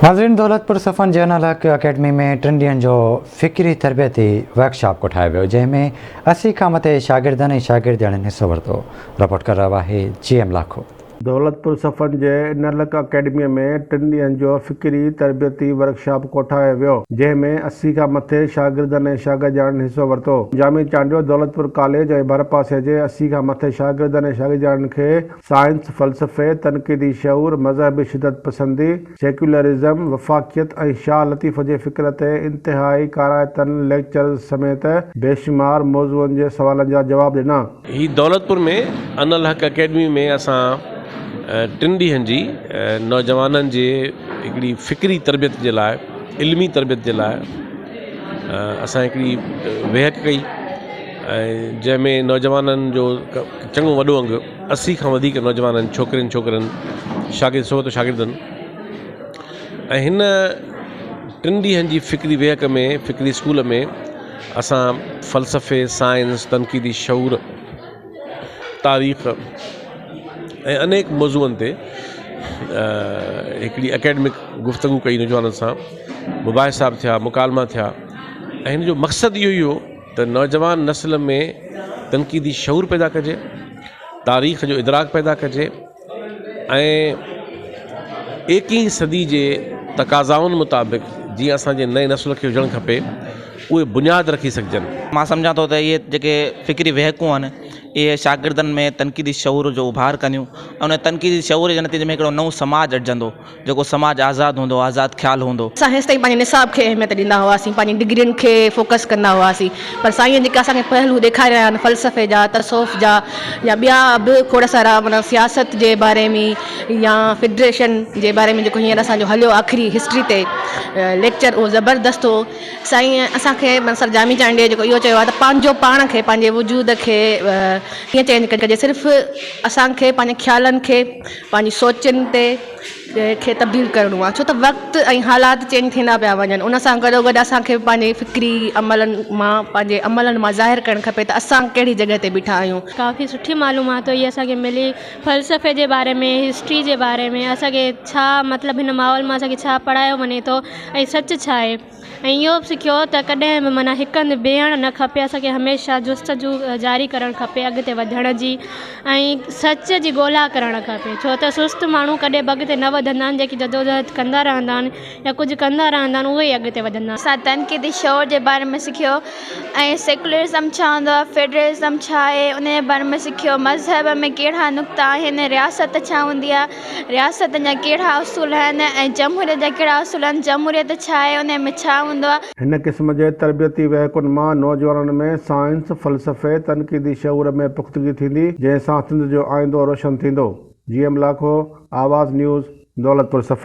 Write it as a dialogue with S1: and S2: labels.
S1: ناظرين دولتپور صفن جي انالحق اڪيڊمي ۾ ٽن ڏينهن جو فڪري تربيتي ورڪشاپ ڪوٺايو ويو جنهن ۾ 80 کان مٿي شاگردن ۽ شاگردياڻين حصو ورتو رپورٽ ڪري رهيو آهي جي ايم لاکو.
S2: دولتپور صفن جي انالحق اڪيڊمي ۾ ٽن ڏينهن جو فڪري تربيتي ورڪشاپ ڪوٺايو ويو جنهن ۾ 80 کان مٿي شاگردن ۽ شاگردياڻين حصو ورتو. جامي چانڊيو دولتپور ڪاليج ۽ ڀرپاسي جي 80 کان مٿي شاگردن ۽ شاگردياڻين کي سائنس، فلسفي، تنقيدي شعور، مذهبي شدت پسندي، سيڪيولرزم، وفاقيت ۽ شاهه لطيف جي فڪر تي انتهائي ڪارائتن ليڪچرز سميت بيشمار موضوعن جي سوالن جا جواب ڏنا.
S3: هي دولتپور ۾ انالحق اڪيڊمي ۾ اسان ٽن ڏينهن جي نوجوانن جي هڪڙي فڪري تربيت جي لاء علمي تربيت جي لاء اسان هڪڙي ويهڪ ڪئي ۽ جنهن ۾ نوجوانن جو چڱو وڏو انگ 80 کان وڌيڪ نوجوانن ڇوڪرين ڇوڪرن شاگرد صحبت شاگردن ۽ هن ٽن ڏينهن جي فڪري ويهڪ ۾ فڪري اسڪول ۾ اسان فلسفي سائنس تنقيدي شعور تاريخ ۽ انيڪ موضوعن تي هڪڙي اڪيڊمڪ گفتگو ڪئي نوجوانن سان مباحثا به ٿيا مڪالما ٿيا ۽ هن جو مقصد اهو ئي هو ته نوجوان نسل ۾ تنقيدي شعور پيدا ڪجي، تاريخ جو ادراڪ پيدا ڪجي ۽ ايڪيهين صدي جي تقاضائن مطابق جيئن اسان جي نئين نسل کي هجڻ کپي اهي بنياد رکي سگهجن.
S4: مان سمجهان ٿو ته اهي جيڪي فڪري ويهڪون آهن اهي شاگردن ۾ تنقيدي شعور جو اڀار ڪنديون ۽ ان تنقيدي شعور جي نتيجي ۾ هڪڙو نئون سماج اڏجندو. جيڪو سماج آزاد هوندو، آزاد خيال هوندو.
S5: اسان هيستائين پنهنجي نصاب کي اهميت ڏيندا هئاسين، پنهنجي ڊگرين کي فوڪس ڪندا هئاسين پر سائينء جيڪي اسان کي پهلو ڏيکاريا آهن فلسفي جا، تصوف جا يا ٻيا به کوڙ سارا معنيٰ سياست جي باري ۾ يا فيڊريشن جي باري ۾ جيڪو هينئر اسان جو هليو آخري هسٽري تي ليڪچر اهو زبردست هو. سائينء اسان کي معنيٰ سر جامي چانڊيي جيڪو اهو چيو آهي ته پنهنجو پاڻ کي پنهنجي وجود کي ڪيئن چينج ڪجي صرف اسان کي پنهنجي خيالن کي پنهنجي سوچن تي کي تبديل ڪرڻو آهي ڇو ته وقت ۽ حالات چينج ٿيندا پيا وڃن ان سان گڏو گڏ اسان کي به پنهنجي فڪري عملن مان پنهنجي عملن مان ظاهر ڪرڻ کپي ته اسان ڪهڙي جڳهه تي بيٺا آهيون.
S6: ڪافي سٺي معلومات هئي اسان کي ملي فلسفي جي باري ۾ هسٽري جي باري ۾ اسان کي ڇا مطلب هن ماحول مان اسان کي ڇا پڙهايو وڃي ٿو ۽ سچ ڇا آهي. ۽ اهو به سکيو ته ڪڏهن به معنيٰ هڪ هنڌ بيهڻ نه کپي اسان کي هميشه جستجو جاري ڪرڻ کپي اڳتي وڌڻ جي ۽ سچ جي ڳولا ڪرڻ کپي ڇو ته سست ماڻهو ڪڏهن به اڳتي نه وڌندا آهن جيڪي جدوجهد ڪندا رهندا آهن يا ڪجهه ڪندا رهندا آهن اهي ئي اڳتي وڌندا آهن.
S7: اسان تنقيدي شعور جي باري ۾ سکيو ۽ سيڪولرزم ڇا هوندو آهي فيڊرلزم ڇا آهي ان جي باري ۾ سکيو مذهب ۾ ڪهڙا نقطا آهن رياست ڇا هوندي آهي رياست جا ڪهڙا اصول آهن ۽ جمهوريت جا ڪهڙا اصول آهن، جمهوريت ڇا آهي، انهي ۾ ڇا هوندو آهي.
S2: هن قسم جي تربيتي ويهڪن مان نوجوانن ۾ سائنس، فلسفي، تنقيدي شعور ۾ پختگي ٿيندي، جنهن سان سنڌ جو آئيندو روشن ٿيندو. جي ايم لاکو، آواز نيوز، دولتپور صفا.